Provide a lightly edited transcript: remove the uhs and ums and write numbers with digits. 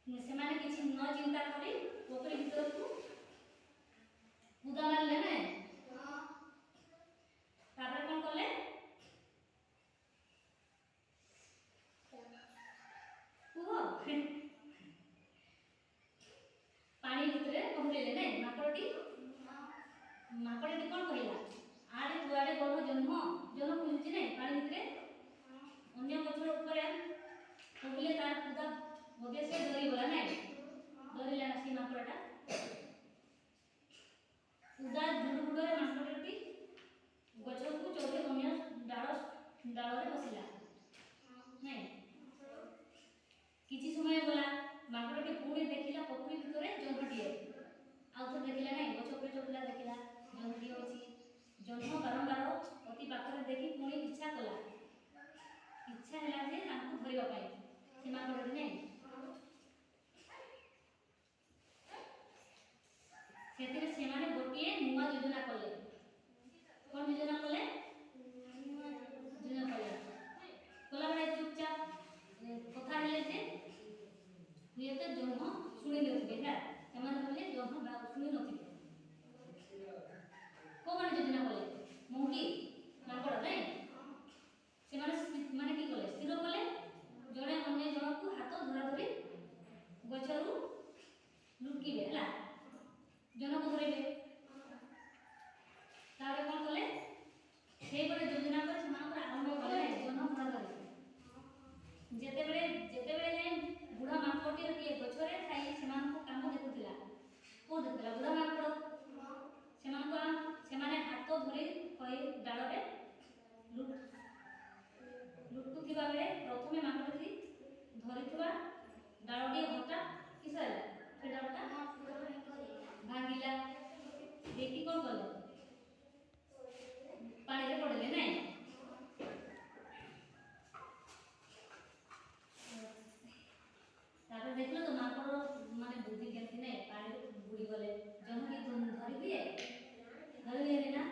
ସେମାନେ କିଛି ନ ଚିନ୍ତା କରି ପୋଖରୀ ଭିତରକୁ କୁଦା ମାରିଲେ ନାଇଁ? ତାପରେ କ'ଣ କଲେ କୁହ? ପାଣି ଭିତରେ ପହଁରିଲେ ନାଇଁ? ମାଙ୍କଡ଼ଟି କ'ଣ କହିଲା? ଆରେ, କୁଆଡ଼େ ଗଲ ଜହ୍ନ? ଜହ୍ନ ଖୋଜୁଛି ନାଇଁ ପାଣି ଭିତରେ? ଅନ୍ୟ ଗଛ ଉପରେ କହିଲେ ତାର କୁଦା ବୋଧେ ସେ ଡରିଗଲା ନାଇଁ? ଡରିଲା ନା ସେ ମାଙ୍କଡ଼ଟା? କୁଦା ଜୁଡ଼ୁବୁଡ଼ରେ ମାଙ୍କଡ଼ଟି ଗଛକୁ ଚଢ଼ି ଅନ୍ୟ ଡାଳରେ ବସିଲା ନାଇଁ? କିଛି ସମୟ ଗଲା। ମାଙ୍କଡ଼ଟି ପୁଣି ଦେଖିଲା ପୋଖରୀ ଭିତରେ ଜହ୍ନଟିଏ। ଆଉ ଥରେ ଦେଖିଲା ନାଇଁ? ଗଛ ଉପରେ ଚଢ଼ିଲା, ଦେଖିଲା ଜହ୍ନଟିଏ ଅଛି। ଜହ୍ନ ବାରମ୍ବାର ଅତି ପାଖରେ ଦେଖି ପୁଣି ଇଚ୍ଛା କଲା, ଇଚ୍ଛା ହେଲା ଯେ ତାଙ୍କୁ ଧରିବା ପାଇଁ ସେ ମାଙ୍କଡ଼ଟି ନାଇଁ? ସେଥିରେ ସେମାନେ ଗୋଟିଏ ନୂଆ ଯୋଜନା କଲେ। କ'ଣ ଯୋଜନା କଲେ? ଯୋଜନା କଲେ କଲାବେଳେ ଚୁପଚାପ କଥା ହେଲେ ଯେ ହୁଏତ ଜହ୍ନ ଶୁଣି ନଥିବେ ହେଲା। ସେମାନେ କହିଲେ ଜହ୍ନ ଶୁଣି ନଥିବେ। କୋଉମାନେ ଯୋଜନା କଲେ? ମଙ୍କି, ମାଙ୍କଡ଼ ନାଇଁ? ସେମାନେ ମାନେ କି କଲେ? ସ୍ଥିର କଲେ, ଜଣେ ଅନ୍ୟ ଜଣକୁ ହାତ ଧରାଧରି ଗଛରୁ ଲୁଟକିବେ ହେଲା, ଜଣକୁ ଧରିବେ। ତାପରେ କ'ଣ କଲେ? ସେଇପରି ଯୋଜନା କରି ସେମାନଙ୍କର ଆରମ୍ଭ କଲେ ଜହ୍ନ ଧରାଧରି। ଯେତେବେଳେ ଯାଏଁ ବୁଢ଼ା ମାଙ୍କଡ଼ଟିଏ ଗଛରେ ଥାଇ ସେମାନଙ୍କ କାମ ଦେଖୁଥିଲା। କୋଉ ଦେଖୁଥିଲା? ବୁଢ଼ା ମାଙ୍କଡ଼। ସେମାନେ ହାତ ଧରି ହୋଇ ଡାଳରେ ଲୁଟକୁଥିବା ବେଳେ ପ୍ରଥମେ ମାଙ୍କଡ଼ଟି ଧରିଥିବା ଡାଳଟିଏ ହଠାତ୍ କିସ ହେଲା? ସେ ଡାଳଟା ଭାଙ୍ଗିଲା। ଦେଖି କ'ଣ କଲେ? ପାଣିରେ ପଡ଼ିଲେ ନାଇଁ? ତାପରେ ଦେଖିଲ ତ ମାଙ୍କଡ଼ର ମାନେ ବୁଦ୍ଧି କେମିତି ନାଇଁ? ପାଣିରେ ବୁଡ଼ିଗଲେ। ଜହ୍ନକି ଧରି ହୁଏ? ଧରି ହୁଏନି ନା?